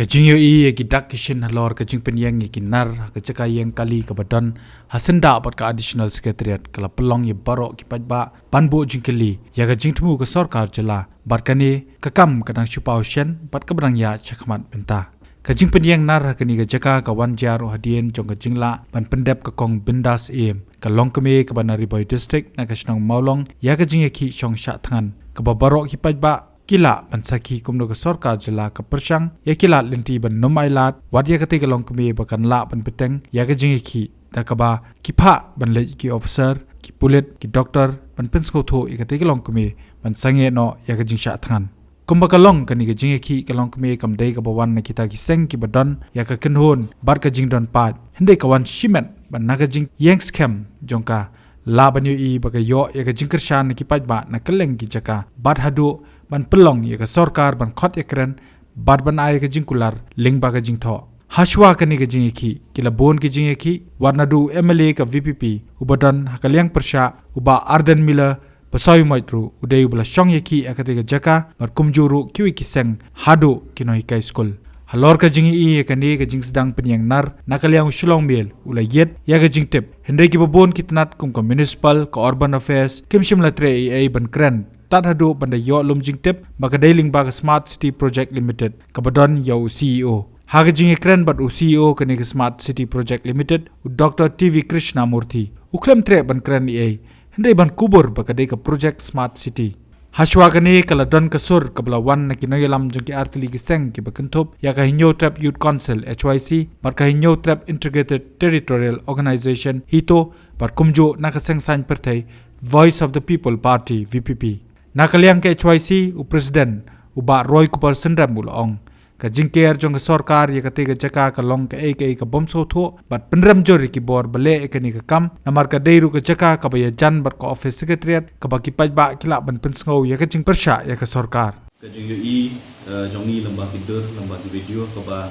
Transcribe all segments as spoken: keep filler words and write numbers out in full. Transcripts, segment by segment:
Ka jingïohi ïa ki dak ki shin halor ka jingpynïeng ïa ki nar ha ka jaka ïeng kali kaba don ha syndah bad ka Additional Secretariat ka la pynlong ïa baroh ki paidbah ban buh jingkylli ïa ka jingthmu ka sorkar jylla bad kane ka kam ka dang shu paw shen bad kaba dang ïaid shakhmat mynta. Ka jingpynïeng nar ha kane ka jaka ka wan jia ruh hadien jong ka jinglah ban pyndep ka kong Bindas Syiem, ka longkmie kaba na Ri Bhoi District na ka shnong Mawlong ïa ka jingïakhih shong shah thngan kaba baroh ki paidbah ki lah ban sakhi kumno ka sorkar jylla ka pyrshang ïa ki lad lynti ban nym ailad wat ïa katei ka longkmie ba kan lah ban bteng ïa ka jingïakhih da kaba ki phah ban leit ki officer, ki pulit, ki doktor ban pynsngewthuh ïa katei ka longkmie ban sangeh noh ïa ka jingshah thngan. Kumba ka long kane ka jingïakhih ka longkmie kam dei kaba wan na kita ki seng kiba don ïa ka kynhun bad ka jingdon paid, hynrei ka wan shimet ban na ka jingïeng skhem jong ka, lah ban ïohi ba ka ïoh ïa ka jingkyrshan na ki paidbah na kylleng ki jaka bad haduh ban pynlong ïa ka sorkar ban khot ïakren bad ban ai ïa ka jingkular lyngba ka jingthoh. Hashwa kane ka jingïakhih ki la bun ki jingïakhih, wat naduh u M L A ka V P P uba don ha ka liang pyrshah, u Bah Ardent Miller Basaiawmoit ruh u dei uba la shong ïakhih ha katei ka jaka bad kumjuh ruh kiwei ki seng haduh ki nonghikai skul. Halor ka jingïohi ïa kane ka jingsdang pynïeng nar, na ka liang u Shillong Mail u la ïit ïa ka jingtip, hynrei kiba bun ki tnat kum ka Municipal, ka Urban Affairs kim shym la treh ei ei ban kren tad haduh ban da ïoh lum jingtip ba ka dei lyngba ka Smart City Project Limited kaba don ïa u C E O. Ha ka jingïakren bad u C E O kane ka Smart City Project Limited, u Doktor T V Krishnamurthy, u khlem treh ban kren ei ei, hynrei ban kubur ba ka dei ka project Smart City. Hashwa kane ka la don ka sur kaba la wan na ki nongïalam jong ki artylli ki seng kiba kynthup ïa ka Hynñiewtrep Youth Council, H Y C, bad ka Hynñiewtrep Integrated Territorial Organization, HITO, bad kumjuh na ka seng saiñ pyrthei Voice of the People Party, V P P. Na ka liang ka H Y C, u President u Bah Roy Kupar Synrem u la ong, ka jingker jong ka sorkar ïa katei ka jaka ka long kaei kaei ka bym sngewthuh bad pynrem jur ïa ki bor ba leh ïa kane ka kam, namar ka dei ruh ka jaka kaba ïajan bad ka office secretariat kaba ki paidbah ki lah ban pynsngew ïa ka jingpyrshah ïa ka sorkar. Ka jingïohi, eh, jong ngi lyngba ki dur, lyngba ki video kaba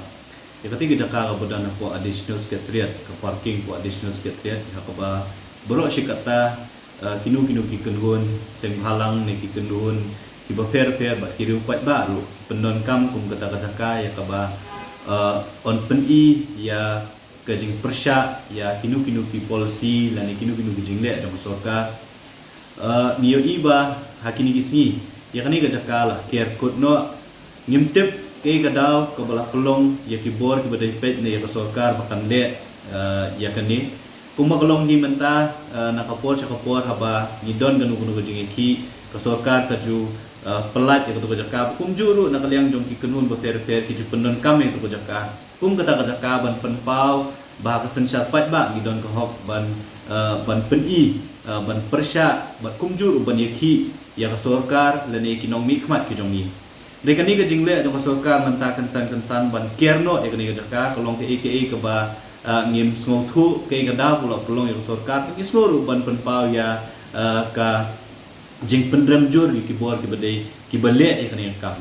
ïa katei ka jaka kaba don hapoh Additional Secretariat, ka parking hapoh Additional Secretariat, ha kaba baroh shi katta, eh, kino kino ki kynhun seng bhalang ne ki kynhun kiba pher pher bad ki riew paidbah ruh pyndonkam kum kata ka jaka ïa kaba, eh, yn pyni ïa ka jingpyrshah ïa kino kino ki policy lane kino kino ki jingleh jong ka sorkar. Eh, ngi ïohi ba ha kine ki sngi ïa kane ka jaka la ker kut noh. Ngim tip kaei ka daw kaba la pynlong ïa ki bor kiba dei peit ne ïa ka sorkar ba kan leh, eh, ïa kane. Kumba ka long hi mynta, eh, na ka por sha ka por haba ngi don kano kano ka jingïakhih, ka sorkar ka ju, eh, pyllait ïa kato ka jaka. Kumjuh ruh na ka liang jong ki kynhun ba pher pher ki ju pyndonkam ïa kato ka jaka kum kata ka jaka ban pynpaw ba ha ka synshar paidbah ngi don ka hok ban, eh, ban pyni, eh, ban pyrshah bad kumjuh ruh ban ïakhih ïa ka sorkar lane ki nongmihkhmat ki jong ngi. Dei kane ka jingleh jong ka sorkar mynta kynsan kynsan ban ker noh ïa kane ka jaka, ka long kaei kaei kaba, ah, ngim sngewthuh kaei ka daw kaba la pynlong ïa ka sorkar, ngi sngew ruh ban pynpaw ïa, ah, ka jingpynrem jur ïa ki bor kiba dei kiba leh ïa kane ka kam.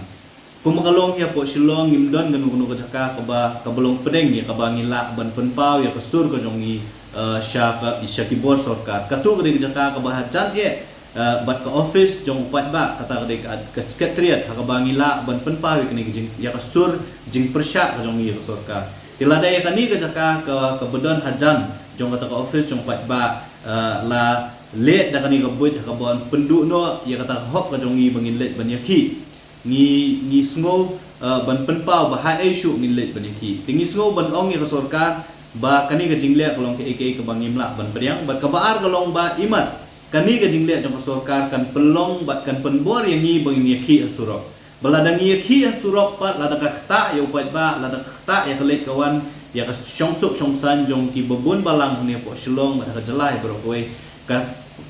Kumba ka long hi hapoh Shillong ngim don kano kano ka jaka kaba, kaba long pdeng ïa kaba ngi lah ban pynpaw ïa ka sur ka jong ngi, ah, sha ka, sha ki bor sorkar. Kato ka dei ka jaka kaba hajan eh, eh, bad ka office jong u paidbah, kata ka dei ka, ka secretariat, ha kaba ngi lah ban pynpaw ïa kane ka jing, ïa ka sur jingpyrshah ka jong ngi ïa ka sorkar. Te lada ïa kane ka jaka ka, kaba don hajan jong kata ka office jong u paidbah, eh, la leh da kane ka buit ha kaba yn pynduh noh ïa kata ka hok ka jong ngi ba ngin leit ban ïakhih. Ngi, ngi sngew, eh, ban pynpaw ba ha ei shuh ngin leit ban ïakhih. Te ngi sngew ban ong ïa ka sorkar ba kane ka jingleh ka long kaei kaei kaba ngim lah ban pdiang, bad kaba ar ka long ba imat kane ka jingleh jong ka sorkar kan pynlong bad kan pynbor ïa ngi ba ngin ïakhih ha surok. Ba lada ngi ïakhih ha surok pat, lada ka ktah ïa u paidbah, lada ka ktah ïa ka leit ka wan, ïa ka shongsuk shongsaiñ jong kiba bun balang hangne hapoh Shillong bad ha ka jylla baroh kawei, ka,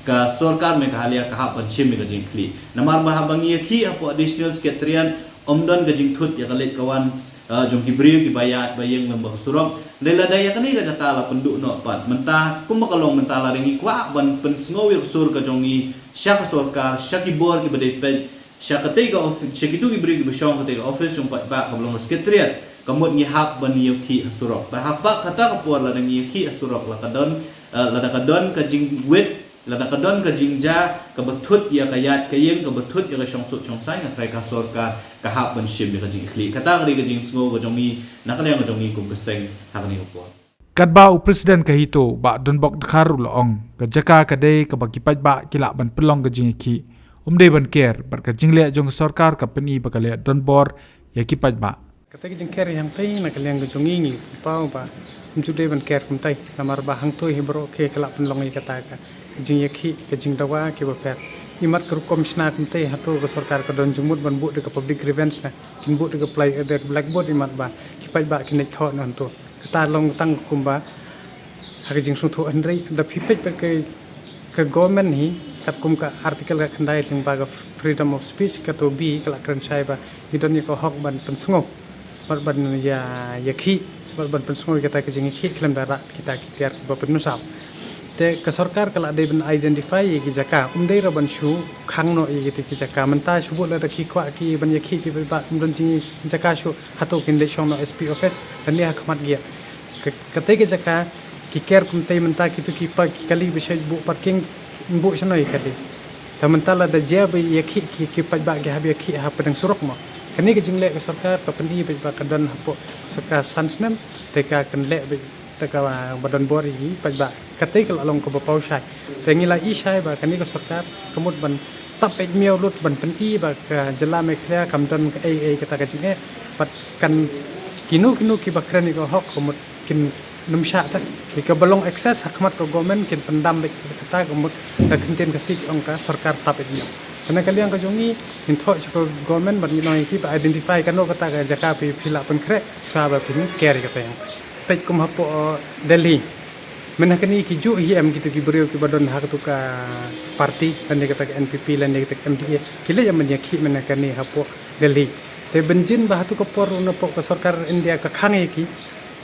ka sorkar Meghalaya ka hap ban shim ïa ka jingkylli. Namar ba haba ngi ïakhih hapoh Additional Secretariat, ym don ka jingthut ïa ka leit ka wan, ah, jong ki briew kiba ïaid ba ïeng lem bad ka surok. Hynrei lada ïa kane ka jaka la pynduh noh pat, mynta kumba ka long mynta, lada ngi kwah ban pynsngew ïa ka sur ka jong ngi sha ka sorkar, sha ki bor kiba dei peit, sha katei ka office, sha kito ki briew kiba shong katei ka office jong u paidbah kaba long ka secretariat, ka mut ngi hap ban ïakhih ha surok. Bad haba kata ka por lada ngi ïakhih ha surok, la ka don, eh, lada ka don ka jingwit Lada ka don ka jingjia kaba thut ïa ka ïaid ka ïeng, kaba thut ïa ka shongsuk shongsaiñ, nga tharai ka sorkar ka hap ban shim ïa ka jingïakhlieh. Kata ka dei ka jingsngew ka jong ngi na ka liang ka jong ngi kum ka seng ha kane ka por. Katba u President ka HITO, Bah Donbok Dkhar u la ong, ka jaka ka dei kaba ki paidbah ki lah ban pynlong ka jingïakhih. Um dei ban ker, bad ka jingleh jong ka sorkar ka pyni ba ka leh donbor ïa ki paidbah. Kata ka jingker hangtai na ka liang ka jong ngi ngi pynpaw ba ym ju dei ban ker kumtai. Namar ba hangto hi baroh ki lah pynlong ïa kata ka jingïakhih, ka jingdawa kiba pher. Imat ka rukom shna kumtai, hato ka sorkar ka don jingmut ban buh da ka public grievance ne? Kin buh da ka ply, da ka blackboard imat ba ki paidbah kin leit thoh na hangto. Kata long tang kumba ha ka jingsngewthuh, hynrei da phi peit bad ka, ka government hi, katkum ka article ka khyndai lyngba ka freedom of speech, kato B ka la kren shai ba ngi don ïa ka hok ban pynsngew bad ban ïa, ïakhih bad ban pynsngew ïa kata ka jingïakhih khlem da rah kita ki tiar kiba pynmynsaw. Te ka sorkar ka la dei ban identify ïa ki jaka, um dei ruh ban shu khang noh ïa kita ki jaka. Mynta shu buh lada ki kwah ki ban ïakhih ki paidbah, ym don jingjaka shuh, hato kin leit shong noh SP office lane ha khmat gate. Ka, katei ka jaka ki ker kumtei, mynta kito ki pa, ki kali ba shu buh parking, buh shano ïa kali. Te mynta lada jia ba ïakhih ki, ki paidbah ki hap ïakhih ha pdeng surok mo. Kane ka jingleh ka sorkar ka pyni ba, ba ka don hapoh sorkar san snem, te ka kynleh ba, te kaba donbor ïa ki paidbah. Katei ka la long kaba paw shai. Te ngi la i shai ba kane ka sorkar ka mut ban tap eit miaw lut ban pyni ba ka jylla Meghalaya kam don kaei kaei kata ka jingeh. Bad kan kino kino kiba kren ïa ka hok ka mut kin nym shah ta. Ki kaba long access ha khmat ka government kin pyndam beit kata ka mut ka ktien Khasi ki ong ka sorkar tap eit miaw. Te na ka liang ka jong ngi ngin thoh sha ka government bad ngin ong ïa ki ba identify kano kata ka jaka phi, phi lah pynkhreh, shuwa ba phin ker ïa kata. Peit kum hapoh, uh, Delhi. Mynta kane ki juh hi em kito ki briew kiba don ha kato ka party, lane kata ka NPP, lane kata ka MDA. Ki leit em ban ïakhih mynta kane hapoh Delhi. Te ban jin ba hato ka por ruh napoh ka sorkar India ka khang ïa ki,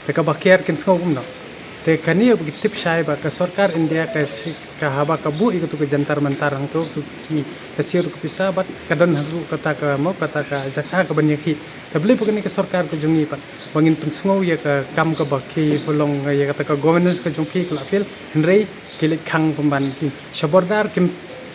te kaba ker kin sngew kumno. Te kane ba ki tip shai ba ka sorkar India ka shi-, ka haba ka buh ïa kato ka Jantar Mantar hangto, ki, ki, ka siew ka pisa bad ka don hato kata ka mo, kata ka jaka kaban ïakhih. Te balei ba kane ka sorkar ka jong ngi pat ba ngin pynsngew ïa ka kam kaba ki pynlong, ïa kata ka governance ka jong ki ka la fail, hynrei ki leit khang pynban ki sha border, kim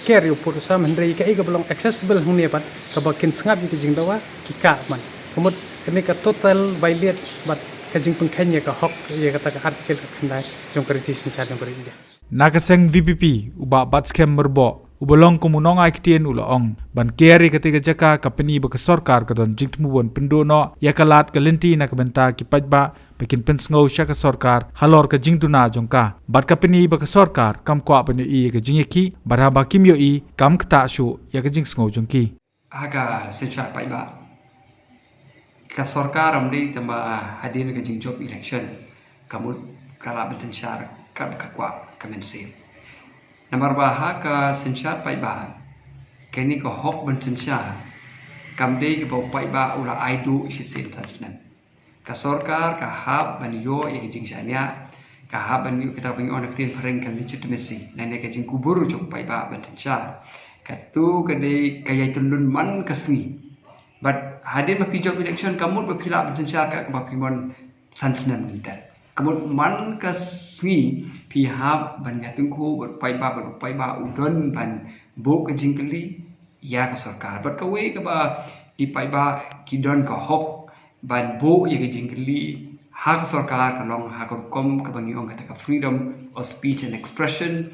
ker ïa u pud u sam, hynrei kaei kaba long accessible hangne pat kaba kin sngap ïa ka jingdawa ki kah man. Ka mut kane ka total violate bad ka jingpynkheiñ ïa ka hok ïa kata ka article ka khyndai jong ka riti synshar jong ka ri India. Na ka seng VPP, u Bah Batskhem Myrboh, uba long kum u nongai ktien u la ong, ban ker ïa katei ka jaka ka pyni ba ka sorkar ka don jingthmu ban pynduh noh ïa ka lad ka lynti na ka bynta ki paidbah ba kin pynsngew sha ka sorkar halor ka jingduna jong ka. Bad ka pyni ba ka sorkar kam kwah ban ïohi ïa ka jingïakhih, bad haba kim ïohi kam ktah shuh ïa ka jingsngew jong ki. Ha ka synshar paidbah, ka sorkar kam dei tang ba hadien ka jingjop election, ka mut ka lah ban synshar katba ka kwah ka mynsiem. Namar ba ha ka synshar paidbah, kane ka hok ban synshar kam dei kaba u paidbah u la ai duh shisien san snem. Ka sorkar ka hap ban ïoh ïa ka jingshaniah, ka hap ban ïoh kita ba ngi ong ha ka ktien phareng ka legitimacy, lane ka jingkubur jong u paidbah ban synshar. Kato ka dei ka ïai tyllun man ka sngi. Bad hadien ba phi jop election ka mut ba phi lah ban synshar katba phi mon san snem lynter. Ka mut man ka sngi phi hap ban ïatyngkhuh bad u paidbah, bad u paidbah u don ban buh ka jingkylli ïa ka sorkar. Bad kawei kaba ki paidbah ki don ka hok ban buh ïa ka jingkylli ha ka sorkar ka long ha ka rukom kaba ngi ong kata ka freedom of speech and expression.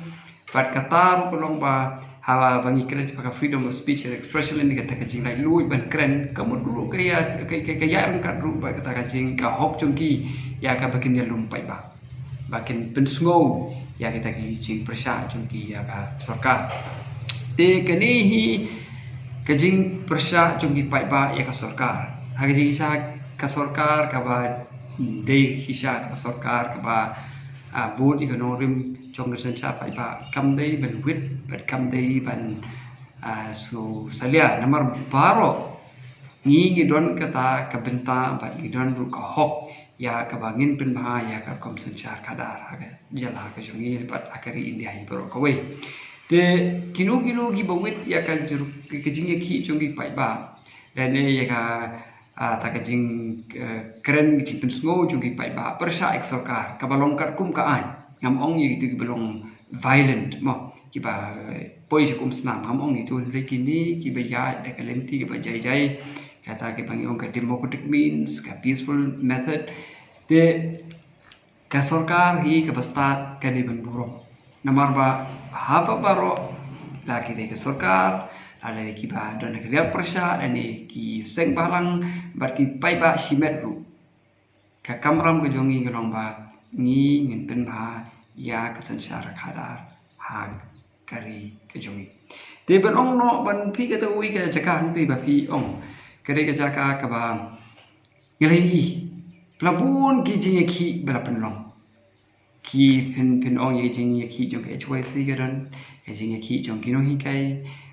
Bad kata ruh ka long ba haba ngi kren shaphang ka freedom of speech and expression lane kata ka jinglaitluid ban kren, ka mut ruh ka ïa, ka, ka, ka ïaid ryngkat ruh bad kata ka jing, ka hok jong ki ïa kaba kin ïalum paidbah, ba kin pynsngew ïa kita ki jingpyrshah jong ki ïa ka sorkar. Te kane hi ka jingpyrshah jong ki paidbah ïa ka sorkar, ha ka jingshisha ka sorkar kaba dei shisha ka sorkar kaba, ah, bud ïa ka nongrim jong ka synshar paidbah, kam dei ban wit bad kam dei ban, ah, sngew salia. Namar baroh ngi ngi don kata ka bynta bad ngi don ruh ka hok ïa kaba ngin pynbha ïa ka rukom synshar khadar ha ka jylla ka jong ngi bad ha ka ri India hi baroh kawei. Te kino kino kiba wit ïa ka jru-, ka jingïakhih jong ki paidbah, lane ïa ka, ah, ta ka jing, eh, kren ka jingpynsngew jong ki paidbah pyrshah ïa ka sorkar kaba long katkum ka aiñ. Ngam ong ïa kito kiba long violent mo. kiba poi sha ka umsnam, ngam ong ïa kito, hynrei kine kiba ïaid da ka lynti kaba jai jai, kata kiba ngi ong ka democratic means, ka peaceful method. Te ka sorkar hi kaba stad ka dei ban burom. Namar ba haba baroh, la ki dei ka sorkar, la dei kiba don ha ka liang pyrshah, la dei ki seng bhalang, bad ki paidbah shimet ruh. Ka kamram ka jong ngi ka long ba ngi ngin pynbha ïa ka synshar khadar ha ka ri ka jong ngi. Te ban ong noh ban phi kata uwi ka jaka hangtei ba phi ong. Ka dei ka jaka kaba ngi la ïohi. Pla bun ki jingïakhih ba la pynlong. Ki pyn, pynong ïa ka jingïakhih jong ka H Y C ka don, ka jingïakhih jong ki nonghikai,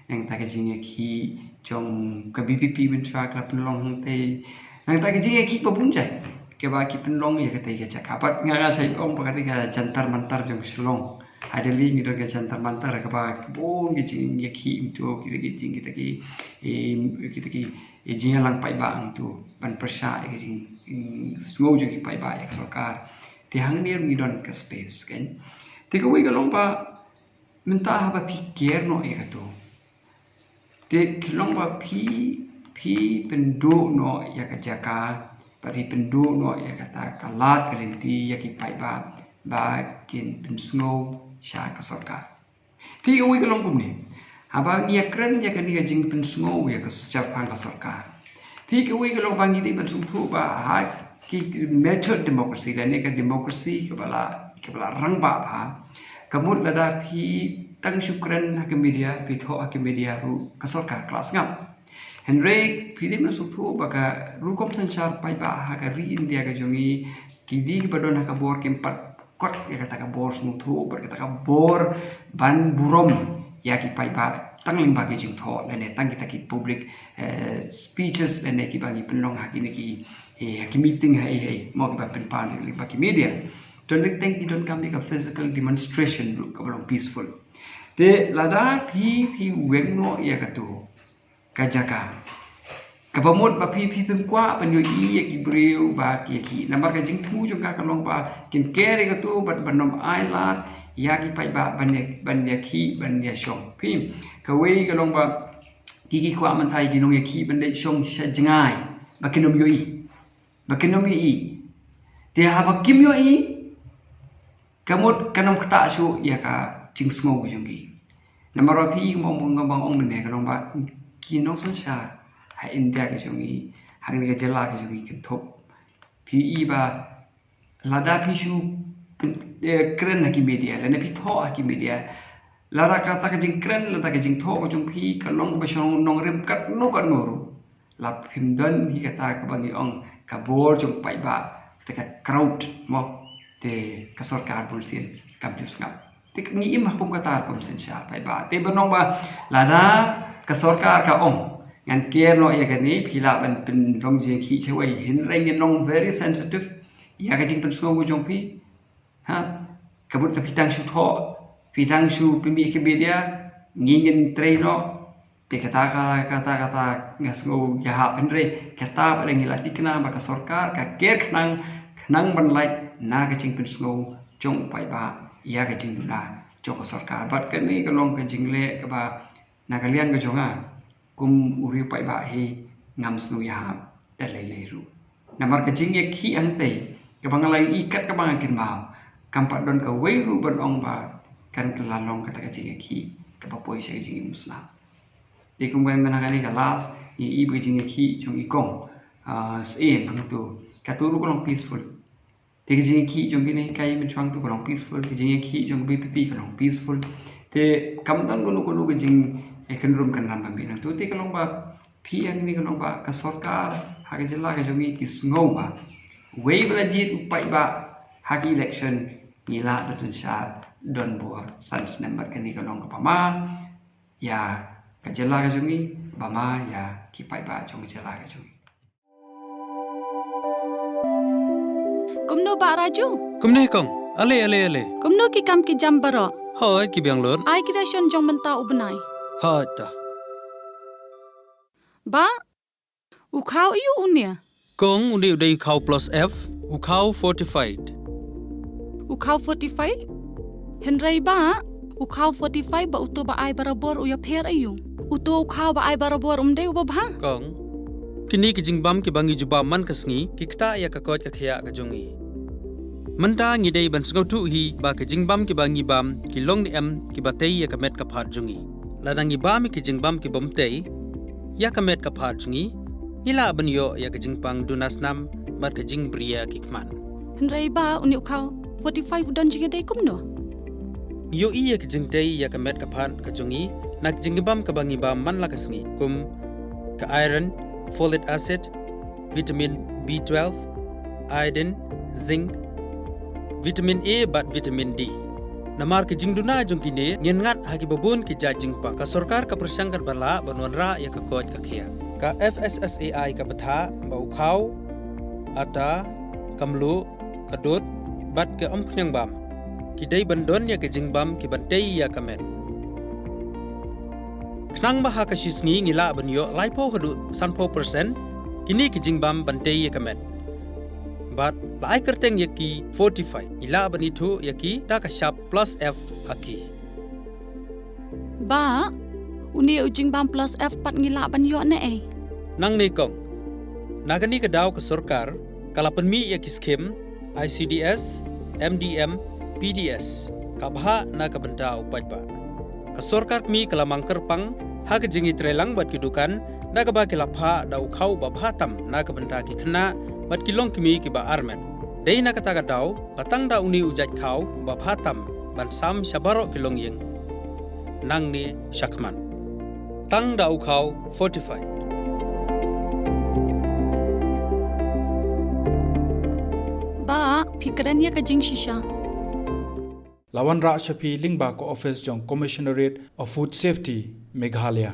nangta ka jingïakhih jong ka B P P mynta ka la pynlong hangtei. Nangta ka jingïakhih ba bun jait kaba ki pynlong ïa katei ka jaka. Pat nga nga sa ong ba katei ka Jantar Mantar jong Shillong. Ha Delhi ngi don ka Jantar Mantar kaba bun ki jingïakhih hangto, kita ki jing, kita ki, eh, kita ki, eh, jingïalang paidbah hangto ban pyrshah ïa ka jing, mm, sngew jong ki paidbah ïa ka sorkar. Te hangne ruh ngi don ka space, kan. Te kawei ka long ba mynta haba phi ker noh ïa kato, te ka long ba phi, phi pynduh noh ïa ka jaka, ba phi pynduh noh ïa kata ka lad ka lynti ïa ki paidbah ba kin pynsngew sha ka sorkar. Phi kawei ka long kumne. Haba ngi ïakren ïa kane ka jingpynsngew ïa ka shaphang ka sorkar. Phi kawei ka long ba ngi dei ban sngewthuh ba ha ki method democracy lane ka democracy kaba la, kaba la rangbah bha. Ka mut lada phi tang shu kren ha ka media, phi thoh ha ka media ruh ka sorkar ka la sngap. Hynrei phi dei ban sngewthuh ba ka rukom synshar paidbah ha ka ri India ka jong ngi, ki dei kiba don ha ka bor kim pat kot ïa kata ka bor sngewthuh bad kata ka bor ban burom ïa ki paidbah tang lyngba ki jingthoh lane tang kita ki public, eh, speeches lane kiba ngi pynlong ha kine ki, eh, ha ki meeting ha ei ha ei, mo, kiba pynpaw lyngba ki media. Don teng teng ki donkam ïa ka physical demonstration ruh kaba long peaceful. Te lada phi, phi weng noh ïa kato ka jaka. Kaba mut ba phi, phi phim kwah ban ïohi ïa ki briew ba ki ïakhih. Namar ka jingthmu jong ka ka long ba kin ker ïa kato bad ban ym ailad ïa ki paidbah ban ïa, ban ïakhih, ban ïashong. Phi, kawei ka long ba ki, ki kwah mynta ïa ki nongïakhih ban leit shong sha jngai ba kin ym ïohi. Ba kin ym ïohi. Te haba kim ïohi, ka mut kan ym ktah shuh ïa ka jingsngew ka jong ki. Namar ba phi, kumba ong, kumba ong mynne, ka long ba ki nongsynshar ha India ka jong ngi, hangne ka jylla ka jong ngi, kynthup. Phi i ba lada phi shu pyn-, eh, kren ha ki media, lane phi thoh ha ki media, lada kata ka jingkren, lada ka jingthoh ka jong phi ka long kaba shong nongrim katno katno ruh, la phim don hi kata kaba ngi ong ka bor jong paidbah, kata ka crowd, mo, te ka sorkar bunsien kam ju sngap. Te ngi im ha kum kata kum synshar paidbah. Te ban ong ba lada ka sorkar ka ong ngan ker noh ïa kane, phi lah ban pynlong jingïakhih shawei, hynrei ngin long very sensitive ïa ka jingpynsngew ka jong phi. Ha? Ka mut ka phi tang shu thoh, phi tang shu pynmih ha ki media, ngi ngin trei noh. Te kata ka, kata, kata nga sngew ïahap, hynrei kata pat ngi la thikna ba ka sorkar ka ker khnang, khnang ban lait na ka jingpynsngew jong u paidbah ïa ka jingduna jong ka sorkar. Bad kane ka long ka jingleh kaba na ka liang ka jong nga kum u riew paidbah hi ngam sngew ïahap da lei lei ruh. Namar ka jingïakhih hangtei kaba nga la ïohi kat kaba nga kynmaw, kam pat don kawei ruh ban ong ba kan kylla long kata ka jingïakhih kaba poi sha ka jingim u snam. Te kumba mynta kane ka last, ngi ïohi ba ka jingïakhih jong i kong, ah, Syiem hangto, kato ruh ka long peaceful. Te ka jingïakhih jong kine ki kai mynshwa to ka long peaceful, ka jingïakhih jong ka B P P ka long peaceful. Te kam don kano kano ka jing, eh, kynrum kynram ba mih nangto. Te ka long ba phi hangne ka long ba ka sorkar ha ka jylla ka jong ngi ki sngew ba wei ba la jied u paidbah ha ka election ngi lah ban synshar donbor san snem bad kane ka long kaba ma ïa ka jylla ka jong ngi, ba ma ïa ki paidbah jong ka jylla ka jong ngi. Kumno Bah Raju? Kumne kong, ale, ale, ale. Kumno ki kam ki jam baroh? Hooid, ki biang lut. Ai ki ration jong mynta u bnai. Hooid ta. Bah, u khaw aiu une? Kong, une u dei u khaw plus F, u khaw fortified. U khaw fortified? Hynrei Bah, U khaw forty-five ba uto ba ai barabor u ïapher aïu? Uto u khaw ba ai barabor um dei uba bha? Kong, kine ki jingbam kiba ngi ju bam man ka sngi ki ktah ïa ka koit ka khiah ka jong ngi. Mynta ngi dei ban sngewthuh hi ba ki jingbam kiba ngi bam ki long ne em kiba tei ïa ka met ka phad jong ngi. Lada ngi bam ïa ki jingbam ki bym tei ïa ka met ka phad jong ngi, ngi lah ban ïoh ïa ka jingpang duna snam bad ka jingbriew ki khmat. Hynrei ba une u khaw forty-five u don jingïadei kumno? Ngi ïohi ïa ka jingtei ïa ka met ka phad ka jong ngi na ka jingbam kaba ngi bam man la ka sngi, kum ka iron, folic acid, vitamin B twelve, iodine, zinc, vitamin A bad vitamin D. Namar ka jingduna jong kine, ngin ngat ha kiba bun ki jait jingpang. Ka sorkar ka pyrshang katba lah ban wanrah ïa ka koit ka khiah. Ka F S S A I ka bthah ba u khaw, ata, ka mluh, ka dud bad ka umphniang bam ki dei ban don ïa ka jingbam kiban tei ïa ka met. Khnang ba ha ka shi sngi ngi lah ban ïoh laiphew haduh sanphew percent kine ki jingbam ban tei ïa ka met. Bad la ai kyrteng ïa ki forty-five, ngi lah ban ithuh ïa ki da ka shap plus F ha ki. Ba, une u jingbam plus F pat ngi lah ban ïoh ne ei? Nangne kong, na kane ka daw ka sorkar ka la pynmih ïa ki skim I C D S, M D M, P D S, ka bhah na ka bynta u paidbah. Ka sorkar kmie ka la mang kyrpang ha ka jingïatreilang bad ki dukan da kaba ki la phah da u khaw ba bha tam na ka bynta ki khynnah bad ki longkmie kiba armet. Dei na kata ka daw ba tang da une u jait khaw ba bha tam ban sam sha baroh ki longïing nangne shakhmat. Tang da u khaw forty-five. Ba, phi kren ïa ka jingshisha. La wanrah sha phi lyngba ka office jong Commissionerate of Food Safety, Meghalaya.